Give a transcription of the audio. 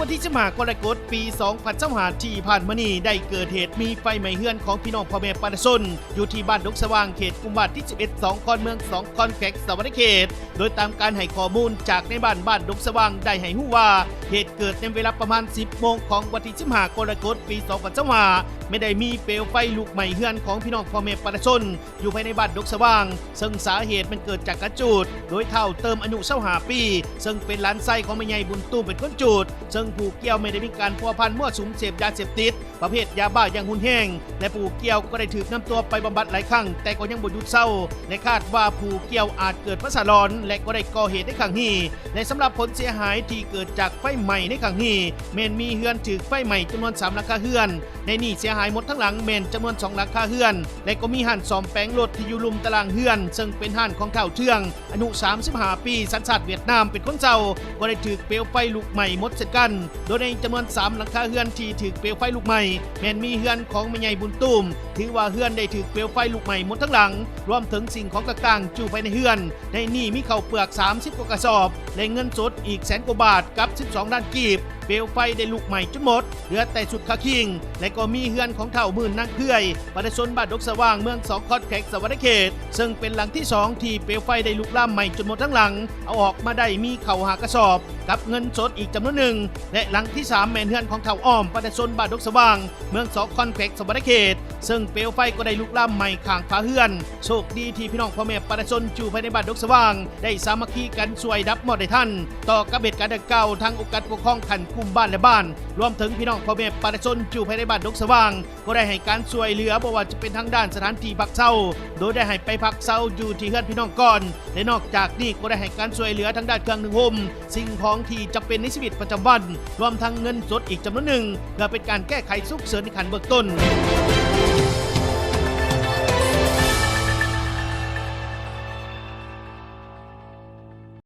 ວັນທີສິບຫ້າ ກໍລະກົດ ປີສອງພັນຊາວຫ້າ ທີ່ຜ່ານມານີ້ ໄດ້ເກີດເຫດມີໄຟໄໝ້ເຮືອນຂອງພີ່ນ້ອງພໍ່ແມ່ປະຊາຊົນ ຢູ່ທີ່ບ້ານດົງສະຫວ່າງ ເຂດກຸ່ມບ້ານທີສິບເອັດ ສອງຄອນ ເມືອງສອງຄອນ ແຂວງສະຫວັນນະເຂດ. ໂດຍຕາມການໃຫ້ຂໍ້ມູນຈາກນາຍບ້ານບ້ານດົງສະຫວ່າງ ໄດ້ໃຫ້ຮູ້ວ່າ ເຫດເກີດໃນເວລາປະມານ ສິບໂມງ ຂອງວັນທີສິບຫ້າ ກໍລະກົດ ປີສອງພັນຊາວຫ້າ ແມ່ນໄດ້ມີເປວໄຟລຸກໄໝ້ເຮືອນຂອງພີ່ນ້ອງພໍ່ແມ່ປະຊາຊົນ ຢູ່ພາຍໃນບ້ານດົງສະຫວ່າງ, ເຊິ່ງສາເຫດແມ່ນເກີດຈາກການຈູດ, ໂດຍທ້າວເຕີມ ອາຍຸຊາວຫ້າປີ ເຊິ່ງເປັນຫຼານຊາຍຂອງແມ່ໃຫຍ່ບຸນຕຸ້ມເປັນຄົນຈູດ, ເຊິ່ງຜູ້ກ່ຽວແມ່ນໄດ້ມີການພົວພັນມົ້ວສຸມເສບຢາເສບຕິດ ປະເພດຢາບ້າຢ່າງຮຸນແຮງ ແລະ ຜູ້ກ່ຽວກໍໄດ້ຖືກນຳຕົວໄປບຳບັດຫຼາຍຄັ້ງ ແຕ່ກໍຍັງບໍ່ຢຸດເຊົາ ແລະ ຄາດວ່າຜູ້ກ່ຽວອາດເກີດປະສາດຫຼອນ ແລະ ກໍໄດ້ກໍ່ເຫດໃນຄັ້ງນີ້. ແລະ ສຳລັບຜົນເສຍຫາຍທີ່ເກີດຈາກໄຟໄໝ້ໃນຄັ້ງນີ້ ແມ່ນມີເຮືອນຖືກໄຟໄໝ້ຈຳນວນສາມຫຼັງຄາເຮືອນ, ໃນນີ້ເສຍຫາຍໝົດທັງຫຼັງແມ່ນຈຳນວນສອງຫຼັງຄາເຮືອນ ແລະ ກໍມີຮ້ານສ້ອມແປງລົດທີ່ຢູ່ລຸ່ມຕະລ່າງເຮືອນ ເຊິ່ງເປັນຮ້ານຂອງທ້າວເທືອງ ອາຍຸສາມສິບຫ້າປີ ສັນຊາດຫວຽດນາມ ເປັນຄົນເຊົ່າ ກໍໄດ້ຖືກເປວໄຟລຸກໄໝ້ໝົດເຊັ່ນກັນ. ໂດຍໃນຈຳນວນສາມຫຼັງຄາເຮືອນທີ່ຖືກເປວໄຟລຸກໄໝ້ ແມ່ນມີເຮືອນຂອງແມ່ໃຫຍ່ບຸນຕຸ້ມ ຖືວ່າເຮືອນໄດ້ຖືກເປວໄຟລຸກໄໝ້ໝົດທັງຫຼັງ, ລວມເຖິງສິ່ງຂອງຕ່າງໆຢູ່ພາຍໃນເຮືອນ. ໃນນີ້ມີເຂົ້າເປືອກສາມສິບກວ່າກະສອບ ແລະ ເງິນສົດອີກແສນກວ່າບາດກັບສິບສອງລ້ານກີບ. ເປວໄຟໄດ້ລຸກໄໝ້ຈົນໝົດ ເຫຼືອແຕ່ຊຸດຄາຄິງ ແລະ ກໍມີເຮືອນຂອງທ້າວໝື່ນ ນາງເຜື່ອຍ ປະຊາຊົນບ້ານດົງສະຫວ່າງ ເມືອງສອງຄອນ ແຂວງສະຫວັນນະເຂດ ເຊິ່ງເປັນຫຼັງທີສອງທີ່ເປວໄຟໄດ້ລຸກລາມໄໝ້ຈົນໝົດທັງຫຼັງ. ເອົາອອກມາໄດ້ມີເຂົ້າຫ້າກະສອບ ກັບເງິນສົດອີກຈຳນວນໜຶ່ງ ແລະ ຫຼັງທີສາມແມ່ນເຮືອນຂອງທ້າວອ້ອມ ປະຊາຊົນບ້ານດົງສະຫວ່າງ ເມືອງສອງຄອນ ແຂວງສະຫວັນນະເຂດ ເຊິ່ງເປວໄຟກໍໄດ້ລຸກລາມໄໝ້ຂ້າງຝາເຮືອນ. ໂຊກດີທີ່ພີ່ນ້ອງພໍ່ແມ່ປະຊາຊົນຢູ່ພາຍໃນບ້ານດົງສະຫວ່າງ ໄດ້ສາມັກຄີກັນຊ່ວຍດັບມອດໄດ້ທັນ. ຕໍ່ກັບເຫດການດັ່ງກ່າວ ທາງອົງການປົກຄອງຂັ້ນກຸ່ມບ້ານ ແລະ ບ້ານ ລວມເຖິງພີ່ນ້ອງພໍ່ແມ່ປະຊາຊົນຢູ່ພາຍໃນບ້ານດົງສະຫວ່າງ ກໍໄດ້ໃຫ້ການຊ່ວຍເຫຼືອ ບໍ່ວ່າຈະເປັນທາງດ້ານສະຖານທີ່ພັກເຊົາ ໂດຍໄດ້ໃຫ້ໄປພັກເຊົາຢູ່ທີ່ເຮືອນພີ່ນ້ອງກ່ອນ ແລະ ນອກຈາກນີ້ກໍໄດ້ໃຫ້ການຊ່ວຍເຫຼືອທາງດ້ານເຄື່ອງນຸ່ງຫົ່ມ, ສິ່ງຂອງທີ່ຈຳເປັນໃນຊີວິດປະຈຳວັນ ລວມທັງເງິນສົດອີກຈຳນວນໜຶ່ງ ເພື່ອເປັນການແກ້ໄຂສຸກເສີນໃນຂັ້ນເບື້ອງຕົ້ນ.